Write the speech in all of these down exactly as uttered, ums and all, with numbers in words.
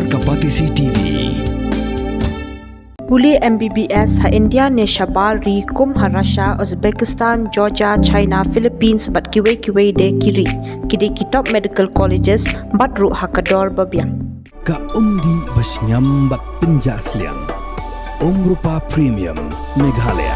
Ka Batesi T V. Pule M B B S ha India ne shabar ri kum ha Russia, Uzbekistan, Georgia, China, Philippines bad kiwei kiwei de ki ri. Ki dei ki top medical colleges bad ruh ha ka dor ba biang. Ka umdih ba shngiam bad pynjah sliang. Umrupa Premium Meghalaya.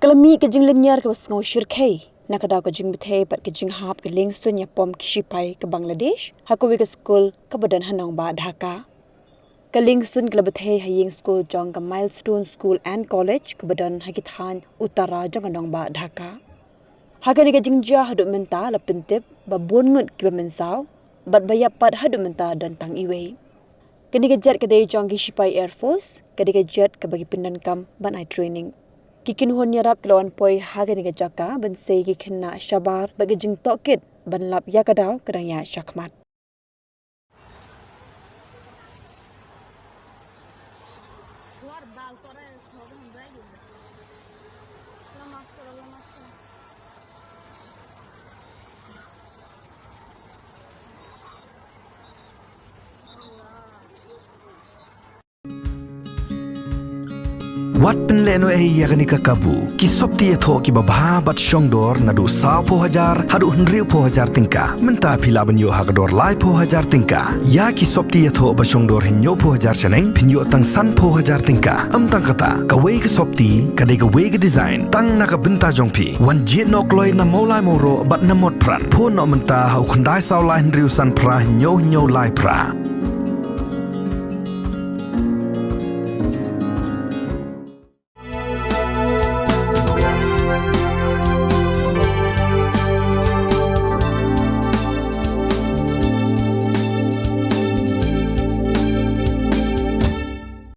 Ka la mih ka jinglynñiar kaba sngew shyrkhei na ka daw ka jingbthei bad ka jinghap ka liengsuiñ ïapom ki shipai ka Bangladesh ha kawei ka skul kaba don ha nongbah Dhaka. Ka liengsuiñ ka la bthei ha ïing skul jong ka Milestone School and College kaba don ha ki thaiñ Uttara jong ka nongbah Dhaka. Ha kane ka jingjia haduh mynta la pyntip ba bun ngut kiba mynsaw bad ba ïap pat haduh mynta don tang iwei. Kane ka jet ka dei jong ki shipai Air Force, ka dei ka jet kaba ki pyndonkam ban ai training. Ki kynhun ïarap ki la wan poi ha kane ka jaka ban sei ki khynnah shabar bad ka jingtohkit ban lap ïa ka daw ka dang ïaid shakhmat. Wat pynlehnohei ïa kane ka kabu. Ki sopti ïathoh kiba bha bad shongdor naduh sawphew hajar haduh hynriewphew hajar tyngka. Mynta phi lah ban ïoh ha ka dor laiphew hajar tyngka. Ïa ki sopti ïathoh ba shongdor hynñiewphew hajar shaneng phin ïoh tang sanphew hajar tyngka. Ym tang kata, kawei ka sopti ka dei kawei ka design tang na ka bynta jong phi. Wan jied noh kloi na Mawlai Mawroh bad na Motphran. Phone noh mynta ha u khyndai saw lai hynriew san phra hynñiew hynñiew lai phra.